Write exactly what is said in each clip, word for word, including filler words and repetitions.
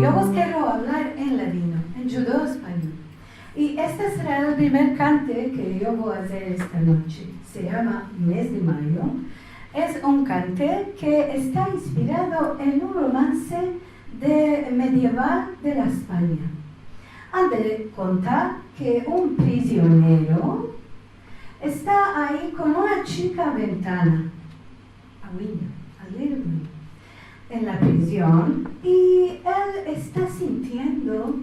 Yo vos kero avlar en ladino, en djudeo-espanyol. I este sera el primer kante ke yo vo azer esta noche. Se yama Mez de Mayo. Es un kante ke esta inspirado en un romanse de medieval de la Espanya. Ande konta ke un prizionero esta ayi kon una chika ventana, a window, a little window, en la prizion, i el esta sintiendo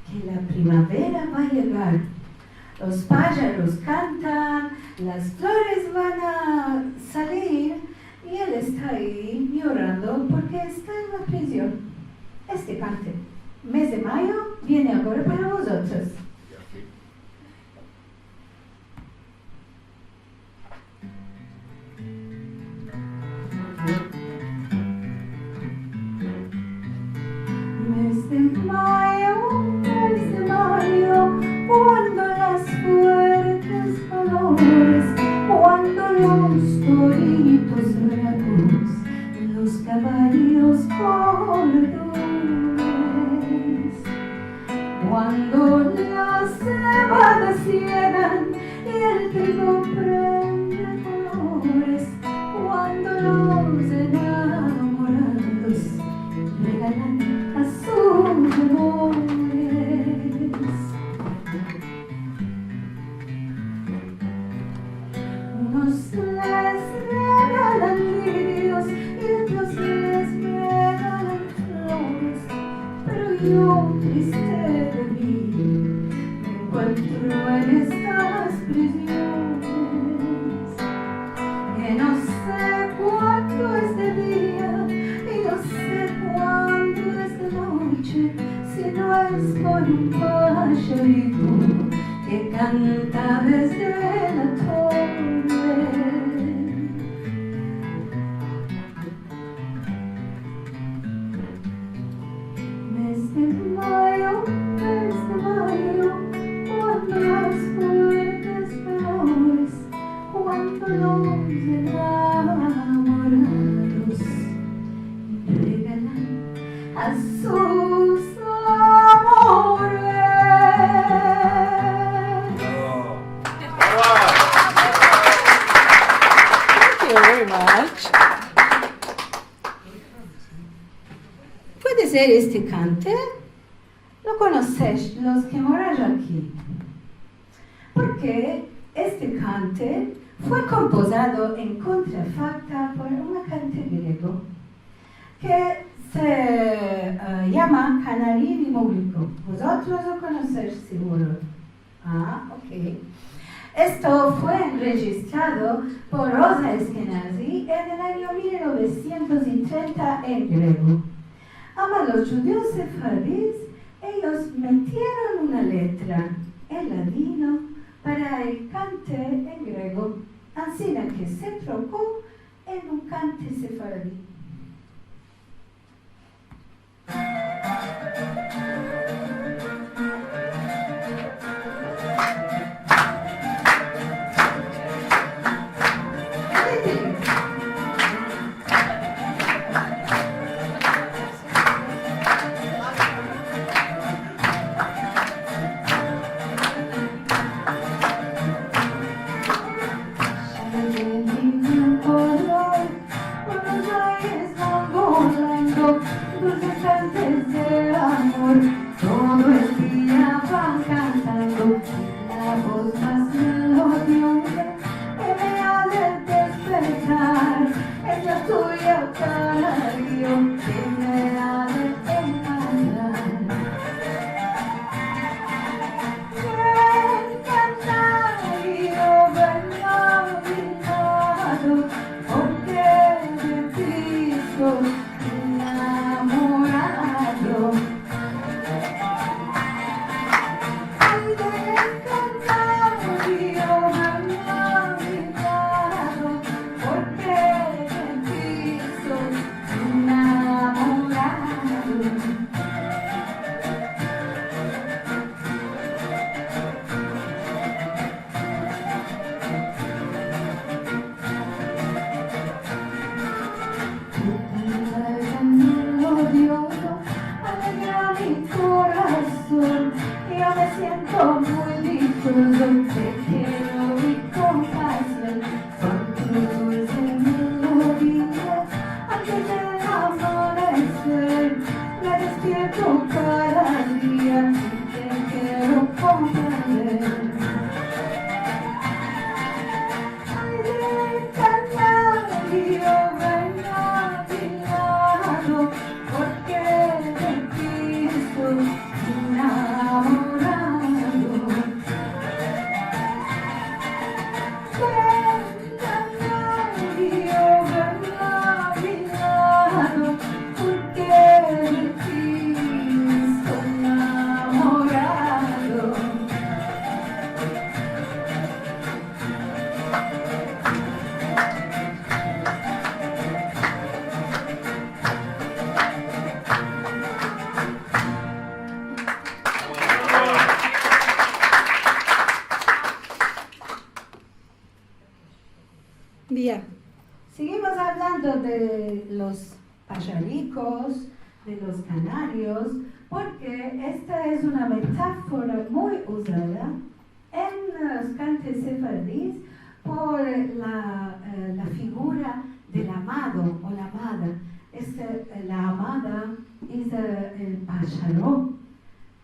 ke la primavera va a yegar. Los pajaros kantan, las flores van a salir, i el esta ayi nyorando porke esta en la prizion. Este kante, Mez de Mayo, viene agora para vozotros. Mez de Mayo, mez de Mayo, kuando las fuertes kalores, kuando los toritos bravos, los kavayos korredores, kuando las sevadas yegan i el trigo prende kolores, kuando los enamorados regalan a sus amores. Unos les regalan lirios i otros les regalan flores, pero yo, triste de mi, me enkuentro en estas priziones. Ke no se kuando es de dia i no se kuando es de noche, si no es por un pajarito ke kanta desde la torre. Mez de Mayo, mez de Mayo, kuando las fuertes kalores, kuando los enamorados regalan a sus amores. Thank you very much. Puede ser este kante lo konosesh los ke morash aki, porke este kante fue kompozado en kontrafakta por un kante grego ke se, eh, yama Kanari Dimouliko. Vozotros lo konosesh siguro. Ah, ok. Esto fue rejistrado por Rosa Eskenazi en el anyo mil novesientos i trenta en grego. Ama los djudios sefaradis, eyos metieron una letra en ladino para el kante en grego, ansina ke se troko en un kante sefaradi. Buenos Aires, Mango, Lango, dulces cantes de amor, todo el dia van kantando. La voz mas melodioza ke me aze despertar es la tuya, kanario, ke me aze enkantar. Ablando de los pasharikos, de los kanarios, porke esta es una metafora muy uzada en los kantes sefaradis por la, e, la figura del amado o la amada. Este, e, la amada es, e, el pasharo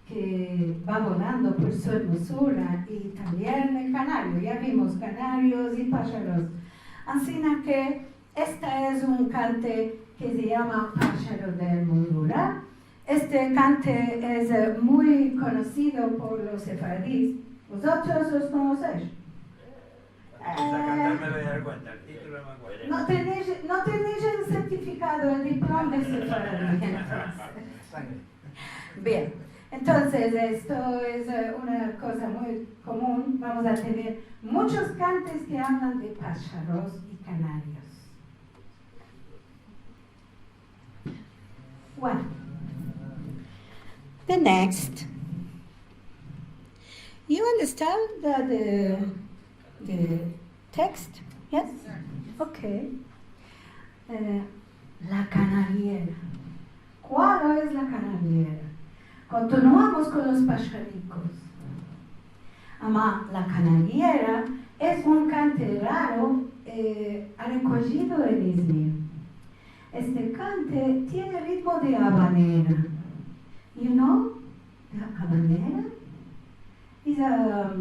ke va volando por su ermozura i tambien el kanario. Ya vimos kanarios i pasharos. Ansina ke este es un kante ke se yama Pasharo de Ermozura. Este kante es, e, muy konosido por los sefaradis. Vozotros los konosesh? Esa kante me voy a dar kuenta, el titulo no me akuerdo. No tenesh, no tenesh el sertifikado, el diploma de sefaradi, entonses. Bien, entonses esto es, e, una koza muy komun. Vamos a tener munchos kantes ke avlan de pasharos i kanarios. Well, the next. You understand the, the, the text? Yes? Okay. E, la kanariera. Kual es la kanariera? Kontinuamos kon los pasharikos. Ama la kanariera es un kante raro, e, rekojido en Izmir. Este kante tiene ritmo de habanera. You know the habanera? Is a,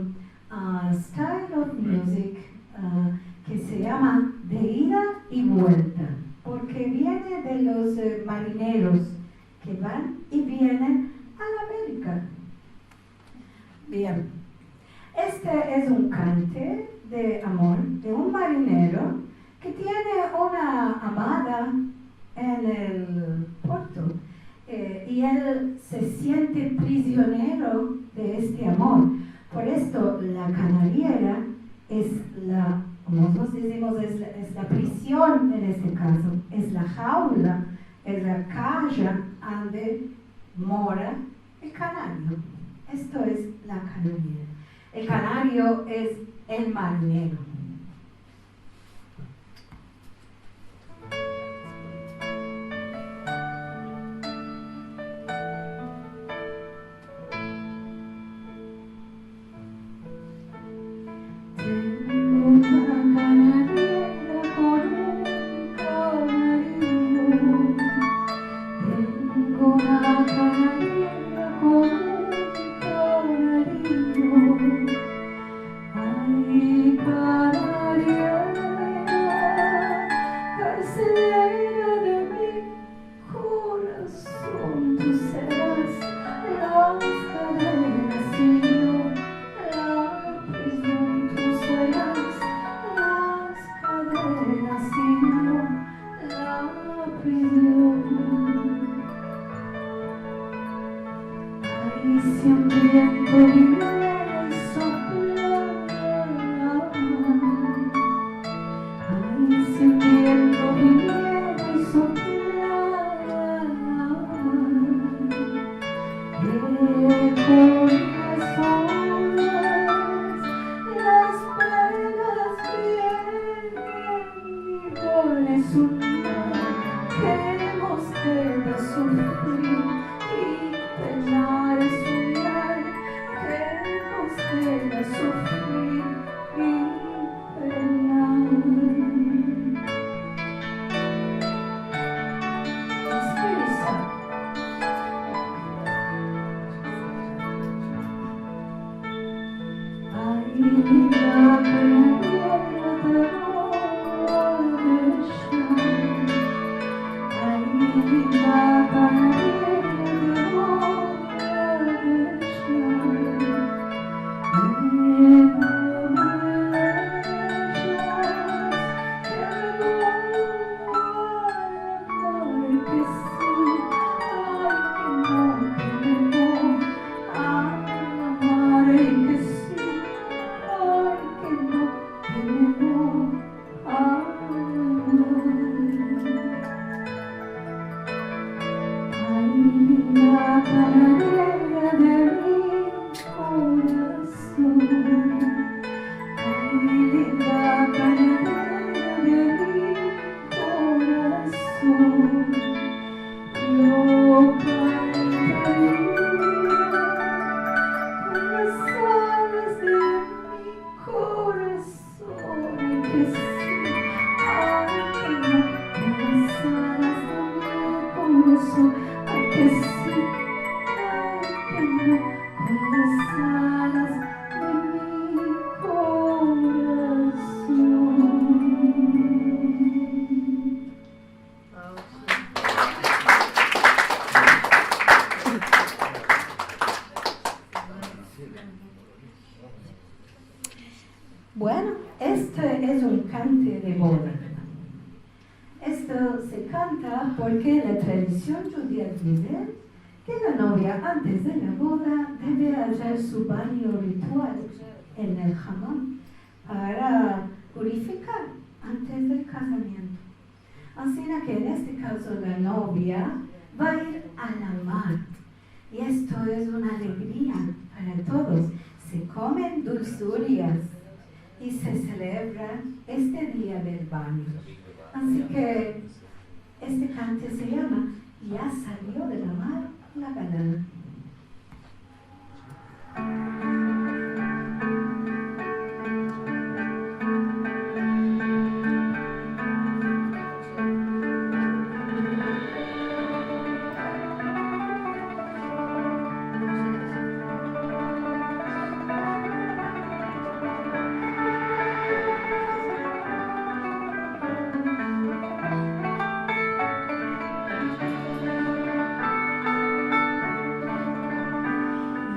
a style of music, a, ke se yama de ida i vuelta, porke viene de los, e, marineros ke van i vienen a la Amerika. Bien. Este es un kante de amor de un marinero ke tiene una amada en el puerto, e, i el se siente prizionero de este amor. Por esto, la kanariera es la, komo mozotros dizimos, es la, es la prizion en este kazo, es la jaula, es la kaja ande mora el kanario. Esto es la kanariera. El kanario es el marinero. Tengo una kanariera kon un kanario. Tengo una kanariera kon un kanario. Ay, kanariera, karselera de mi korazon, tu seras las kadenas i yo la prizion, tu seras las kadenas i yo la prizion. Ay, si un viento viniera i soplara, ay, si un viento viniera i soplara, e kon las olas las penas vienen. Igual es un mal ke mos keda sufrir i penar, es un mal ke mos keda sufrir i penar. Inspira. Yo cantaré con las alas de mi corazón, ay que si, ay que no, con las alas de mi corazón, ay que si, ay que no, con las alas de mi corazón. Bueno, este es un kante de boda. Esto se kanta porke la tradision djudia dize ke la novia, antes de la boda, deve azer su banyo ritual en el hamam para purifikar antes del kazamiento. Ansina ke en este kavzo la novia va a ir a la mar. I esto es una alegria para todos. Se komen dulsurias i se selebra este dia del banyo. Ansi ke este kante se yama Ya salio de la mar la galana.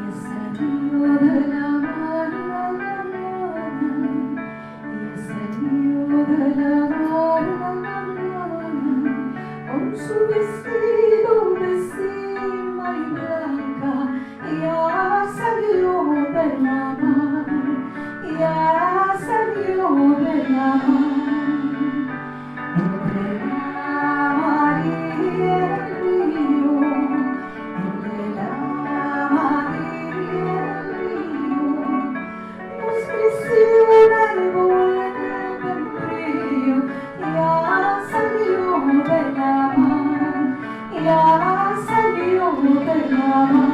Ya salio de la mar la galana, ya salio de la mar la galana, kon su vestido de sima i blanka, ya salio de la mar, ya salio de la mar. Entre la mar i el rio, entre la mar i el rio, mos kresio un arbol de membrillo, ya salio de la mar, ya salio de la mar.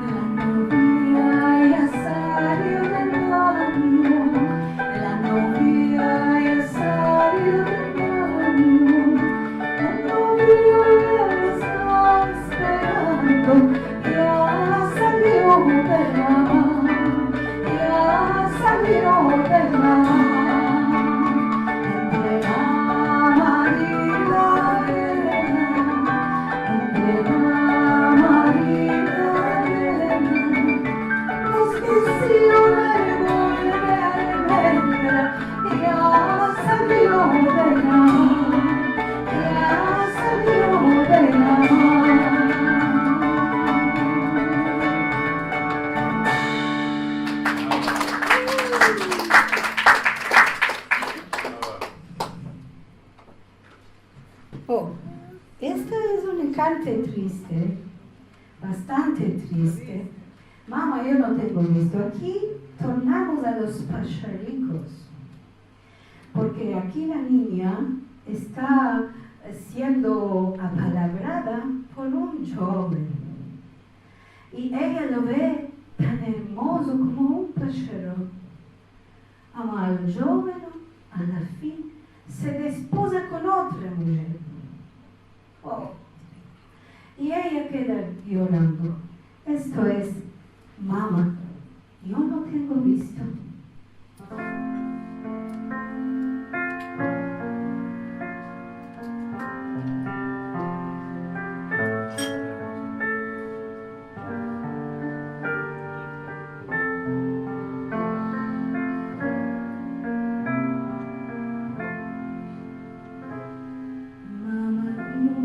La novia ya salio del banyo, la novia ya salio del banyo, el novio la esta esperando, ya salio de la mar, ya salio de la mar. Entre la mar i la arena, entre la mar i la arena, mos kresio un arbol de almendra, ya salio de la mar, ya salio de la mar. Oh, este es un kante triste, bastante triste. Mama, yo no tengo visto. Aki tornamos a los pasharikos, porke aki la ninya esta siendo apalabrada por un djoven. I eya lo ve tan ermozo komo un pasharo. Ama el djoven, a la fin, se despoza kon otra mujer. Oh. I eya keda yorando. Esto es, mama, yo no tengo visto. Mama, yo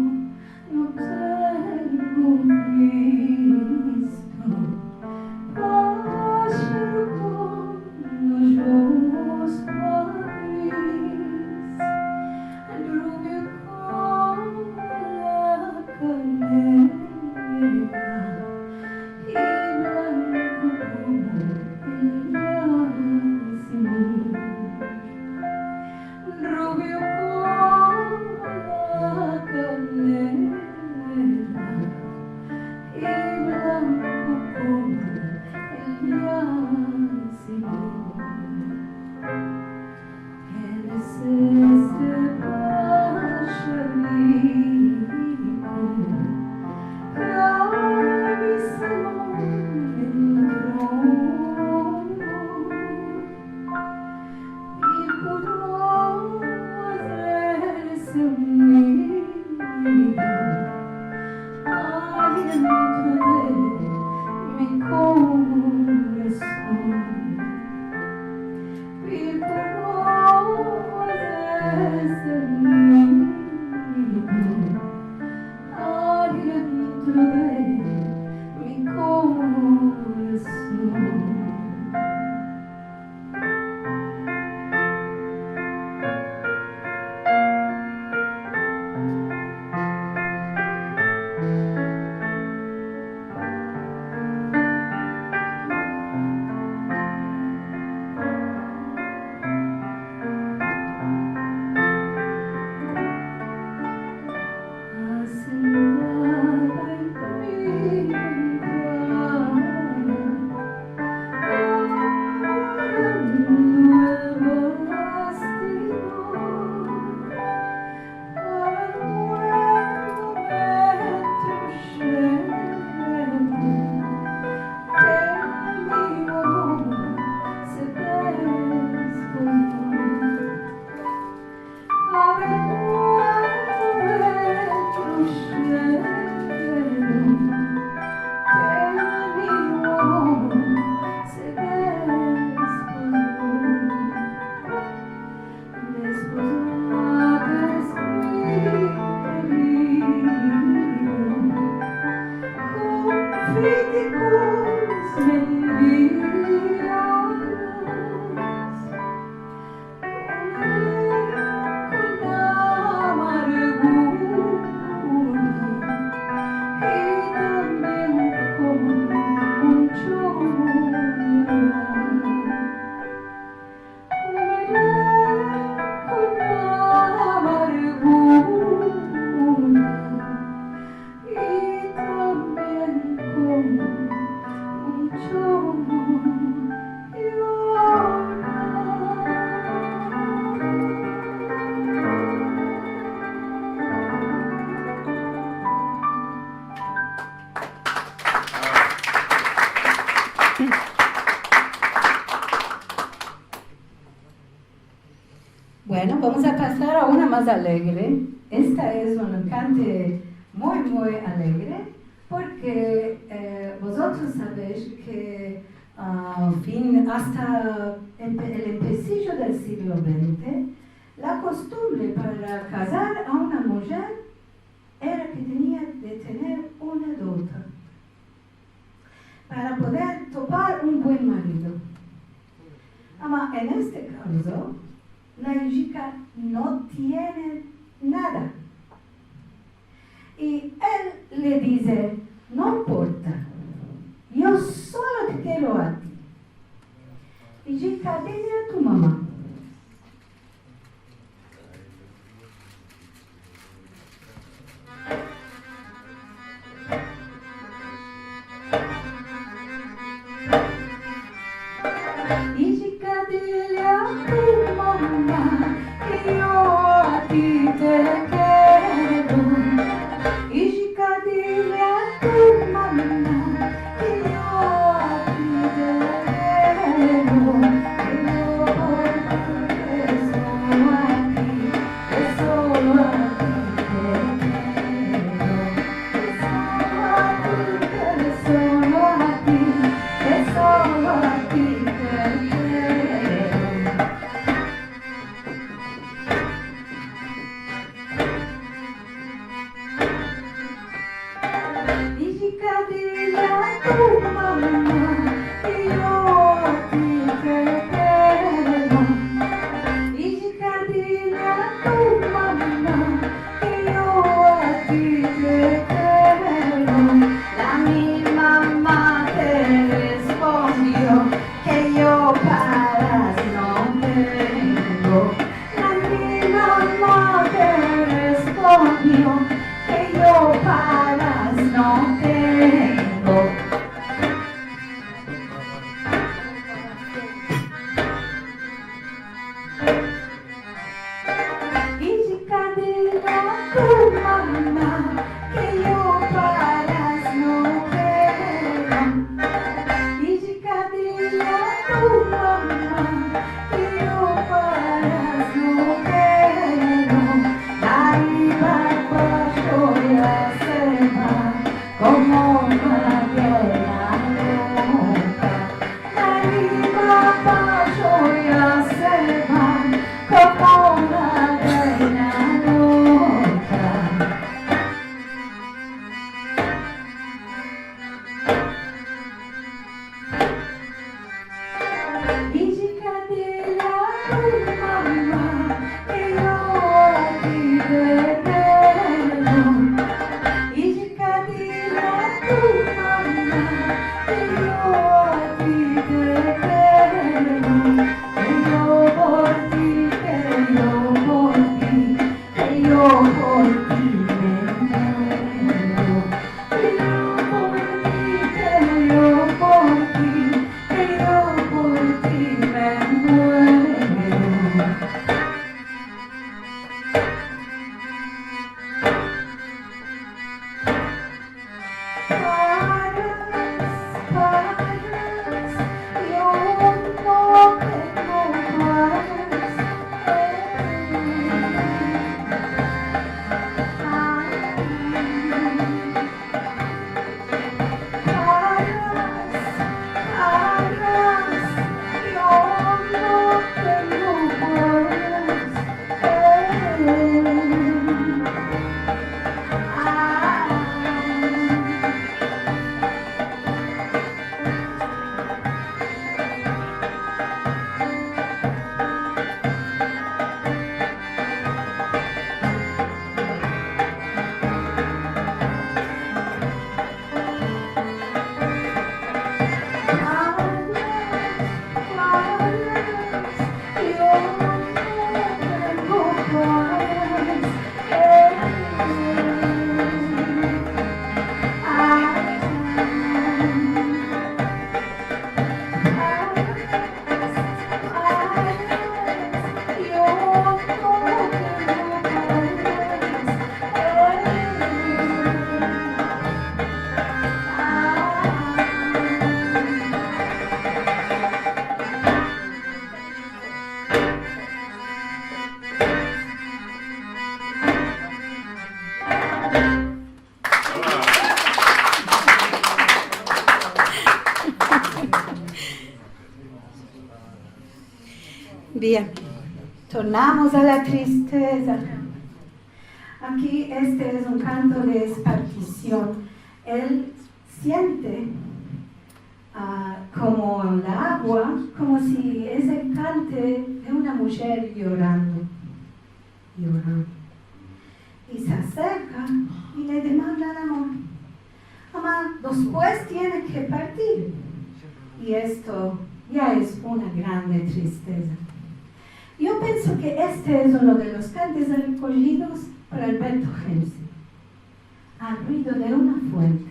no tengo visto, korason. Mi korason es el nidjo, ay, dentro de mi korason. Bueno, vamos a pasar a una mas alegre. Esta es un kante muy, muy alegre, porke, e, vozotros savesh ke, a, fin, asta empe-, el empesijo del siglo vente, la kostumbre para kazar a una mujer era ke tenia de tener una dota para poder topar un buen marido. Ama en este kavzo, la ijika no tiene nada. I el le dize: "No importa, yo solo te kero a ti." Ijika, dile a tu mama. Ijika, dile a tu mama ke yo a ti te kero. Ijika, dile a tu mama ke yo a ti te kero, ke yo por ti, ke solo a ti, ke solo a ti te kero, ke solo a ti, ke solo a ti, ke solo a ti te kero. Bien, tornamos a la tristeza. Aki este es un kanto de espartision. El siente, ah, komo el agua, komo si es el kanto de una mujer yorando, yorando. I se aserka i le demanda el amor. Ama despues tiene ke partir. I esto ya es una grande tristeza. Yo penso ke este es uno de los kantos rekojidos por Alberto Hemsen. Al ruido de una fuente.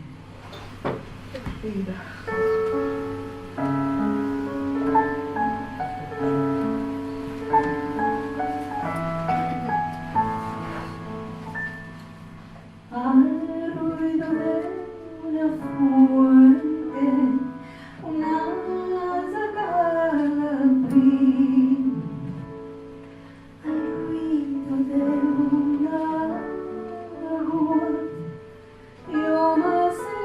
Al ruido de una fuente, una zagala bri-, al ruido de una agua, yo me aserki.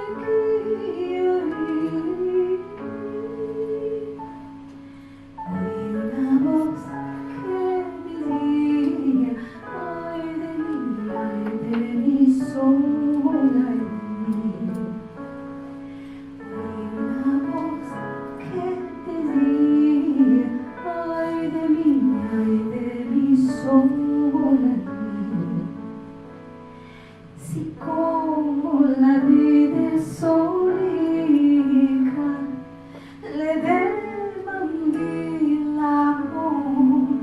Oyi una voz ke dizia: ay de mi, ay de mi, sola en mi. Oyi una voz ke dizia: ay de mi, ay de mi, sola en mi. Si komo la vida es sonika, le demandi el amor.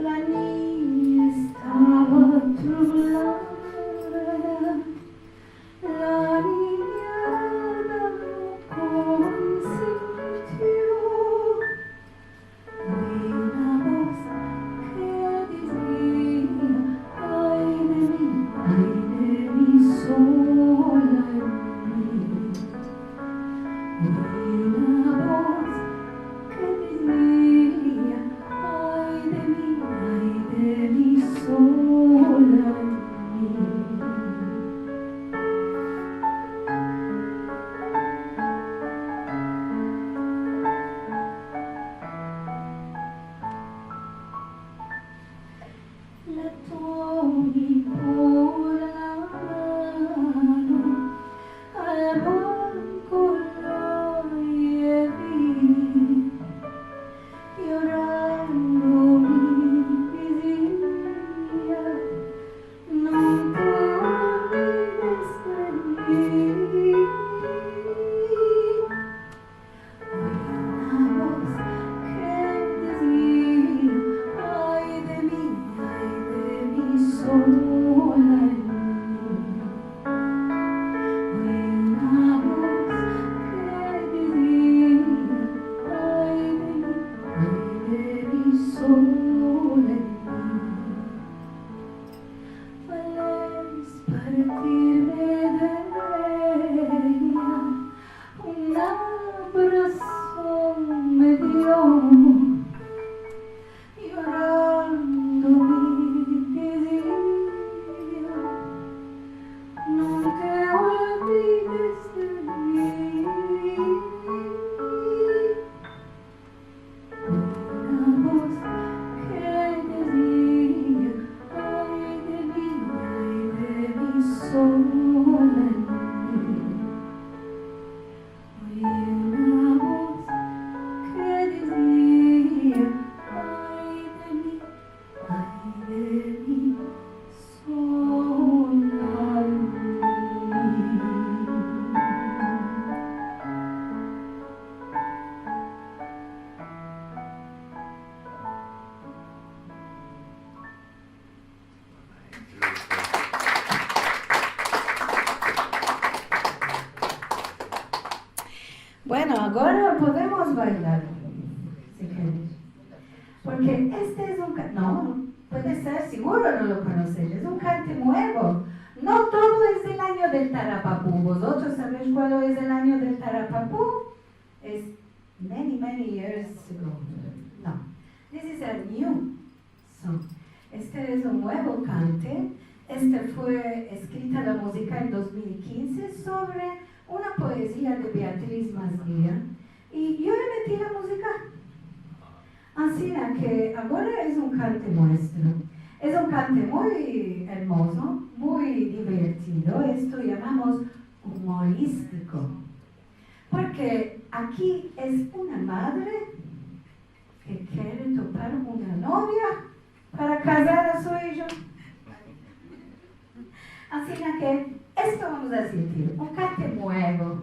La niña estava trublada, la niña no konsintió. Oyi una voz ke dizia: ay de mi, ay de mi, sola en mi. Oyi una voz ke dizia: ay de mi, ay de mi, sola en mi. La tomi por la mano, al banko lo yevi, yorando mi dizia: nunka te olvides de mi. Oyi una voz ke dizia: ay de mi, ay de mi, sola en mi. Oyi una voz ke dizia: ay de mi, ay de mi, sola en mi. Al despartirme de eya, un abraso me dio, yorando me dizia: nunka te olvides de mi. Una voz ke dizia: ay de mi, ay de mi, sola en mi. Oyi una voz ke dizia: ay de mi, ay de mi, sola en mi. Bueno, agora podemos bailar, si keres. Porke este es un ka-, no, puede ser, siguro no lo konosesh, es un kante muevo. No todo es el anyo del tarapapu. Vozotros savesh kual es el anyo del tarapapu? Es many, many years ago. No. This is a new song. Este es un muevo kante. Este fue eskrita la muzika en dos mil kinze sovre una poezia de Beatriz Masguia. I yo le meti la muzika. Ansi Agora es un kante muestro. Es un kante muy ermozo, muy divertido. Esto yamamos umoristiko. Porke aki es una madre ke kere topar una novia para kazar a su ijo. Asina ke esto vamos a sentir, un kante muevo.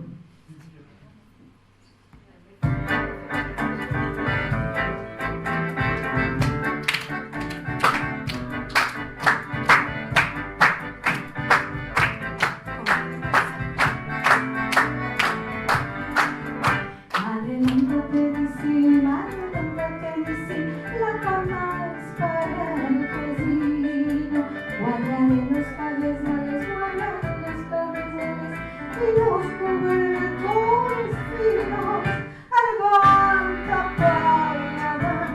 Mare, levántate, disi, mare, levántate, disi, la kama es para el hazino. Guardaremos los pavesales, guardaremos los pavesales i los kubertores finos. Levanta, palaban,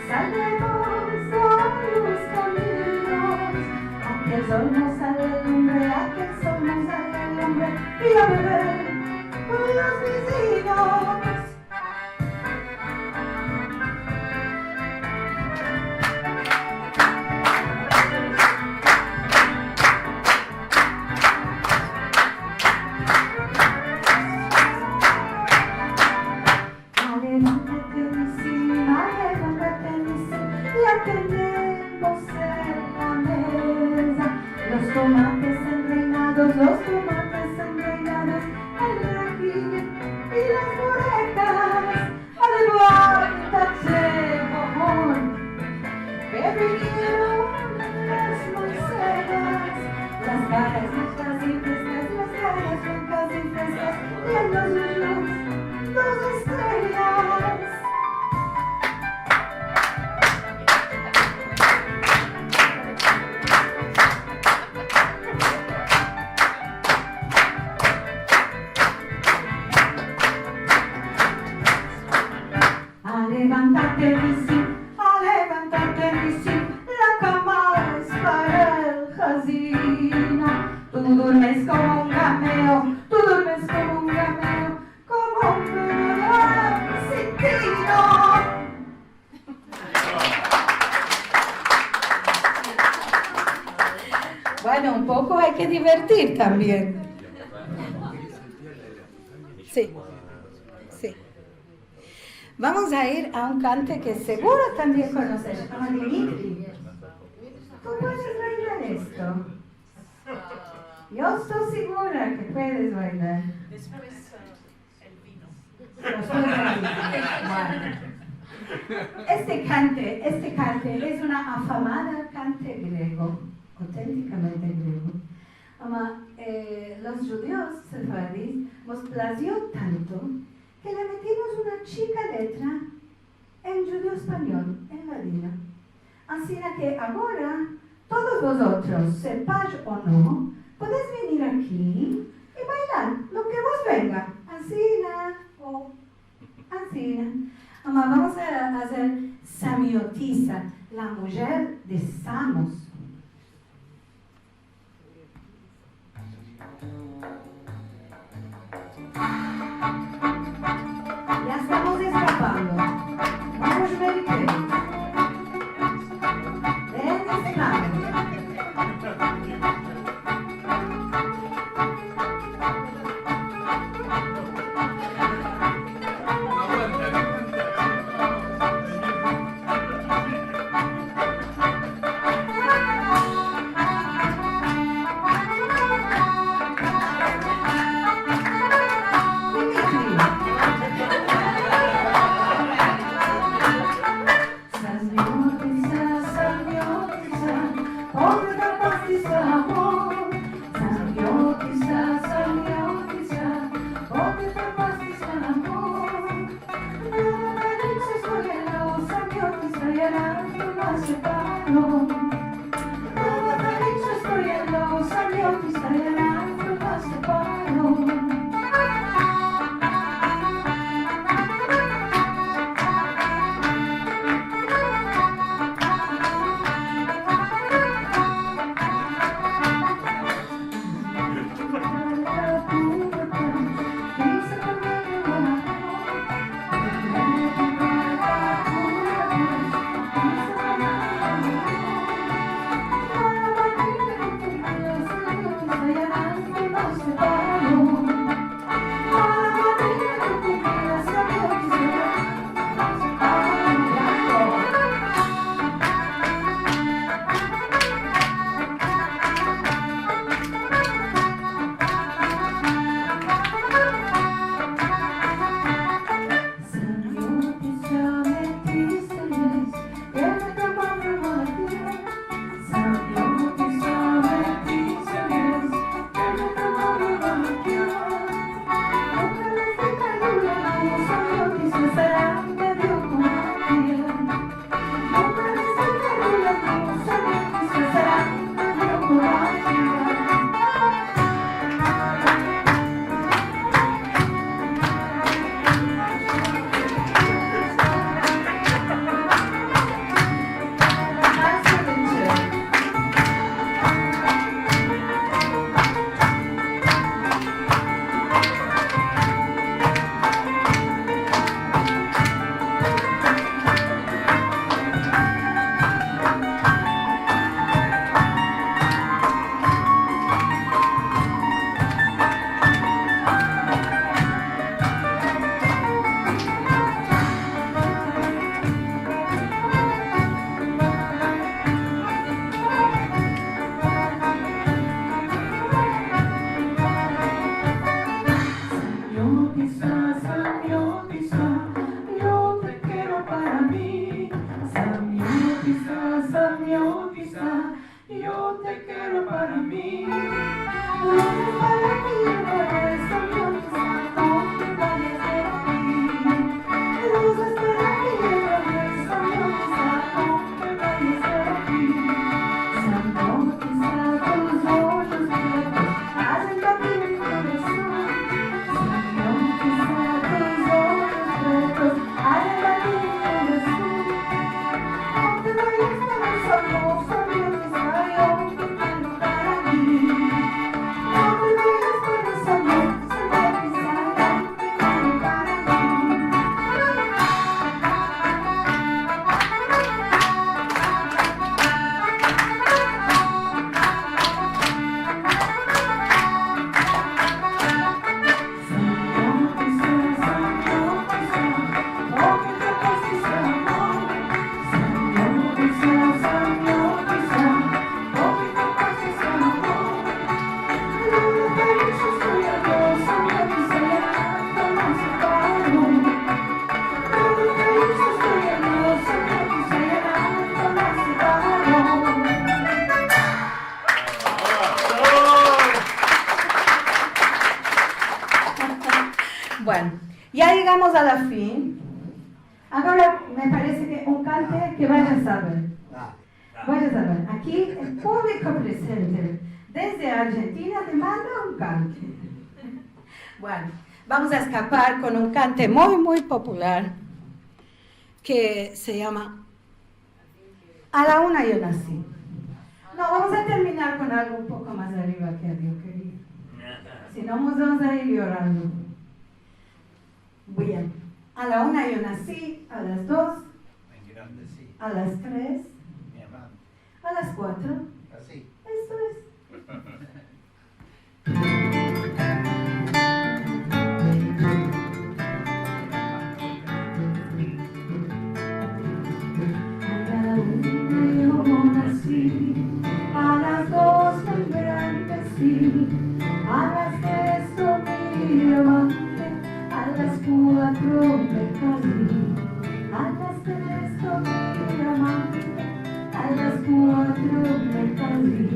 salemos a los kaminos. Aki el sol no sale lumbre, aki el sol no sale lumbre, i a bever los vizinos. Levántate, disi, levántate, disi, ya tenemos en la meza los tomates enreinados, los tomates enreinados, el rajil i las borekas. Levántate, bojón, ke vinieron las maceras, las karas blancas i freskas, las karas blancas i freskas, i en los ojos dos estrellas. Levántate, disi, levántate, disi, la kama es para el hazino. Tu durmes komo un gameo, tu durmes komo un gameo, komo un bebe sin tino. Bueno, un poko ay ke divertir tambien. Si, si. Vamos a ir a un kante ke seguro tambien konoses, se yama Dimitri. Tu puedes bailar esto? Yo esto sigura ke puedes bailar. Despues, eh, el vino. Despues el vino. Bueno. Este kante, este kante es una afamada kante grego, otentikamente grego. Ama, eh, los djudios sefaradis mos plazio tanto ke le metimos una chika letra en djudeo-espanyol, en ladino. Ansina ke agora, todos vozotros, sepaj o no, podes venir aki i bailar lo ke vos venga. Ansina o ansina. Ama, vamos a azer Samiotisa, la mujer de Samos. Ya estamos eskapando. Vamos a ver ke. Ven, eskapando. Samiotisa, yo te kero para mi. Samiotisa, samiotisa, yo te kero para mi. Rosas para ti, samiotisa, no te vayas de aki. Rosas para ti, samiotisa, no te vayas de aki. Samiotisa, tus ojos pretos azen batir mi korason. Samiotisa, tus ojos pretos azen batir mi korason. No te vayas para samiotisa, yo te kero para mi. No te vayas para samiotisa, samiotisa, yo te kero para mi. Bueno, ya yegamos a la fin. Agora me parese ke un kante ke vaya a saver. Vaya a saver. Aki el publiko prezente, desde Arjentina, demanda un kante. Bueno, vamos a eskapar kon un kante muy, muy popular ke se yama A la una yo nasi. No, vamos a terminar kon algo un poko mas arriva ke Adio kerido. Si no, mos vamos a ir yorando. Bien. A la una yo nasi, a las dos, a las tres, a las kuatro. Esto es. A la una yo nasi, a las dos me engrandesi, a las tres dormi amante, a las kuatro me kazi, a las tres dormi amante, a las kuatro me kazi,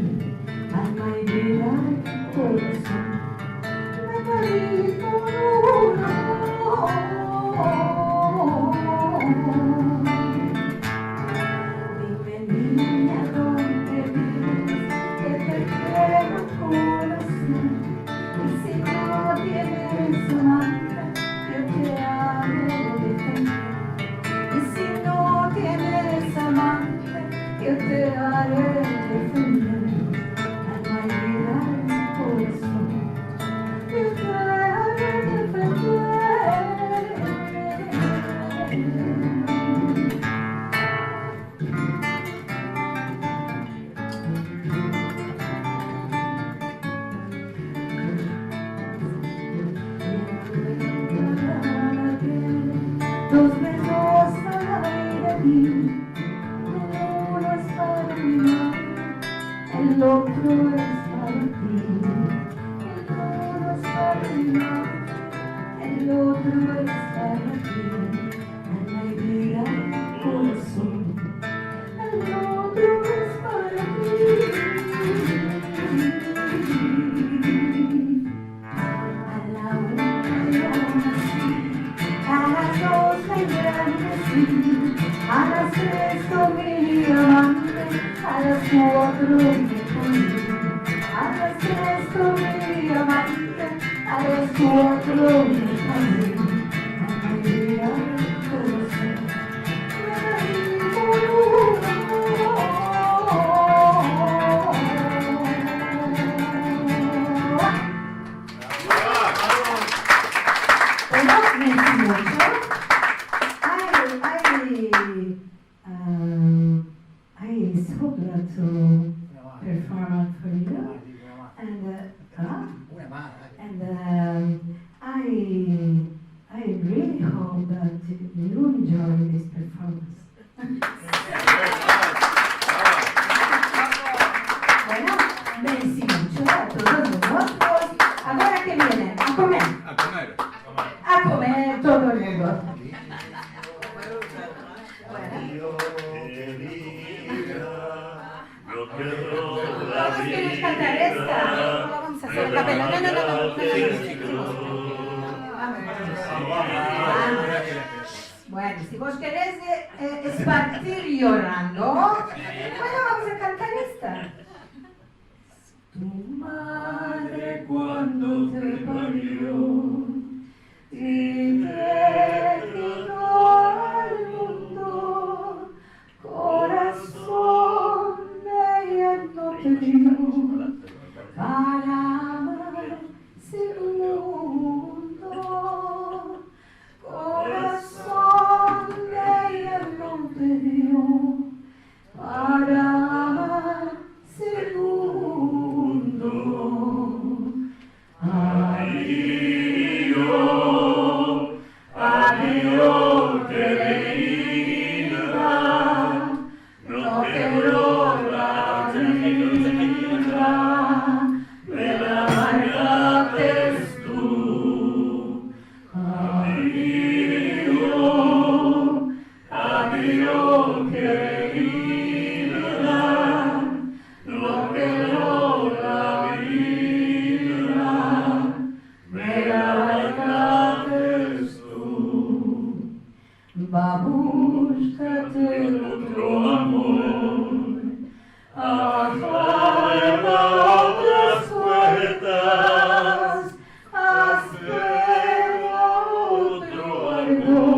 al maiderar korason. Me kazi kon uno. Dime, ninya, donde vives, ke te kero korason. I si no tienes amante, yo te aro defender. I si no tienes amante, yo te aro defender. Al maiderar korason, yo te aro defender. Dos bezos al aire, el uno es para mi mano, el otro es para ti. El uno es para mi mano, el otro es para ti. Al maiderar korason, el otro es para ti. A la una yo nasi, a las dos me engrandesi, a las tres dormi amante, a las kuatro me kazi, a las tres dormi amante, a las kuatro me kazi, al maiderar korason. Bueno, mersi muncho. I, I, um, I so glad to perform it for you. And, uh, ah, and, um, I, I really hope that you enjoy this performance. Bueno, mersi muncho a todos vozotros. Agora ke viene? A komer. A komer. A komer, Todo el mundo. Todos keren kantar esta. Vamos a azer a kapela. No, no, no, no, no, no, no. Vamos. Vamos. Bueno, si vos kerez, e, e, espartir yorando, bueno, vamos a kantar esta. Tu madre kuando te pario i te vino al mundo, korason, eya no te dio para amar segundo. Korason, eya no te dio para amar segundo. Adio, adio, kerida, no kero la vida, me la arrankates tu. Adio, adio, kerida, no kero la vida, me la arrankates tu. Babushka, ten otro amor, afuera otras puertas, afuera otro amor.